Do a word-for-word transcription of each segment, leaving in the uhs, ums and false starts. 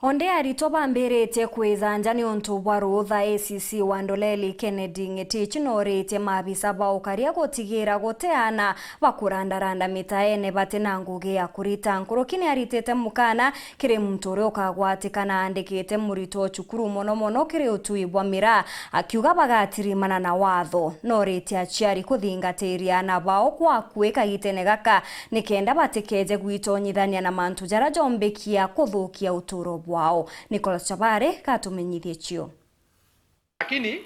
Onde aritwa bambiritie kwithanja niuntu bwa ruutha, A C C wa Ndoleli Kennedy Ng'etich nooritie maabisa ba ukaria gutigira guti aana bakurandaranda mitaene bati na ngugi ya kurita. Nkuruki ni aritite mukana kiri muntu uria ukagwatikana aandikite muritwa o cukuru, mono mono kiri utui bwa miraa, akiuga bagatirimana na watho. Nooritie aciari kuthingatiria aana bao kwa akui kagitene gaka nikenda batikeeje gwitonyithania na mantu jaria jombikia kuthukia utuuro bwao. Nicholas Chabare gatumenyithie cio. Lakini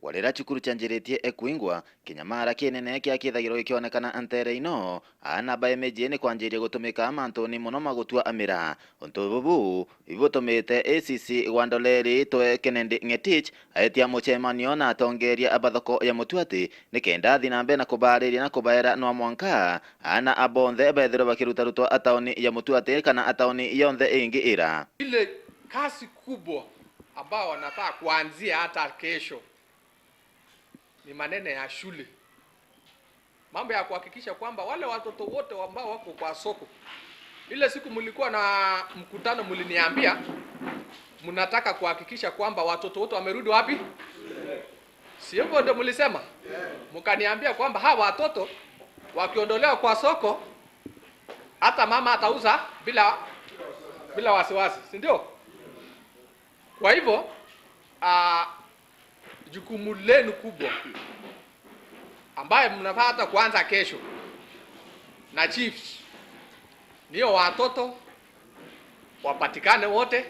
wa riria cukuru cianjiritie kwingwa, kinyamara kinene kia kithagirwa gikionekana nteere ino, aana ba M G ni kwanjiria gutumika mantuni mono ma gutua miraa. Untu bubu ibutumite A C C wa Ndoleli twe Kennedy Ng'etich aitia mucemanio na atongeria ba thoko ya Mutuati nikenda athi na mbere na kubaariria na kubaera nwa mwanka aana a bonthe bethirwe bakirutarutwa a tauni ya Mutuati kana a tauni yonthe ingi ira. Ile kazi kubwa ambao wanafaa kuanzia hata kesho ni maneno ya shule. Mambo ya kuhakikisha kwamba wale watoto wote ambao wako kwa soko, ile siku mlikuwa na mkutano, mliniambia mnataka kuhakikisha kwamba watoto wote wamerudi wapi? Si hivyo ndio mlisema? Mkaniambia kwamba hawa watoto wakiondolewa kwa soko, hata mama atauza bila, bila wasiwasi, si ndio? Kwa hivyo, ah, jukumu lenu kubwa ambaye mnafaa hata kuanza kesho na chiefs, niyo watoto wapatikane wote,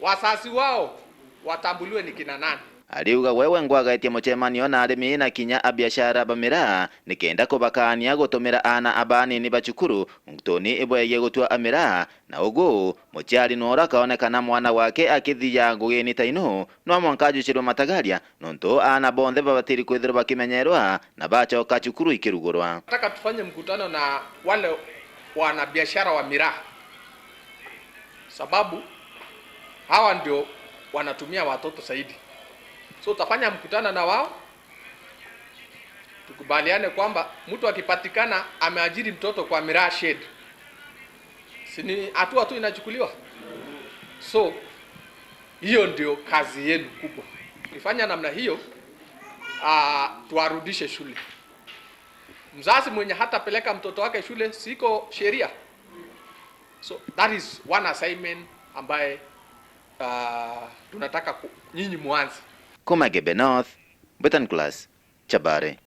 wazazi wao watambuliwe ni kina nani. Ariuga we wengwa agaitie mucemanio na arimi na kinya a biashara ba miraa nikenda kubakaania gutumira aana a banini ba cukuru ntuni ibwegie gutua miraa, na ugu muciari nora akaonekana mwana wake akithia ngugini ta ino, no mwanka ajucirwe matagaria, nontu aana bonthe babatiri kwithirwa bakimenyerwa na bacoka cukuru ikirugurwa. Nataka tufanye mkutano na wale wanabiashara wa miraa, sababu hawa ndio wanatumia watoto zaidi. So utafanya mkutano na wao, tukubaliane kwamba mtu akipatikana ameajiri mtoto kwa miraa shed, si ni hatua tu inachukuliwa? So hiyo ndio kazi yenu kubwa. Ukifanya namna hiyo, ah, tuwarudishe shule. Mzazi mwenye hatapeleka mtoto wake shule, siko sheria. So that is one assignment ambaye, ah, tunataka ku-, nyinyi muanze. Kuma Gebe North, Betan Class, Chabare.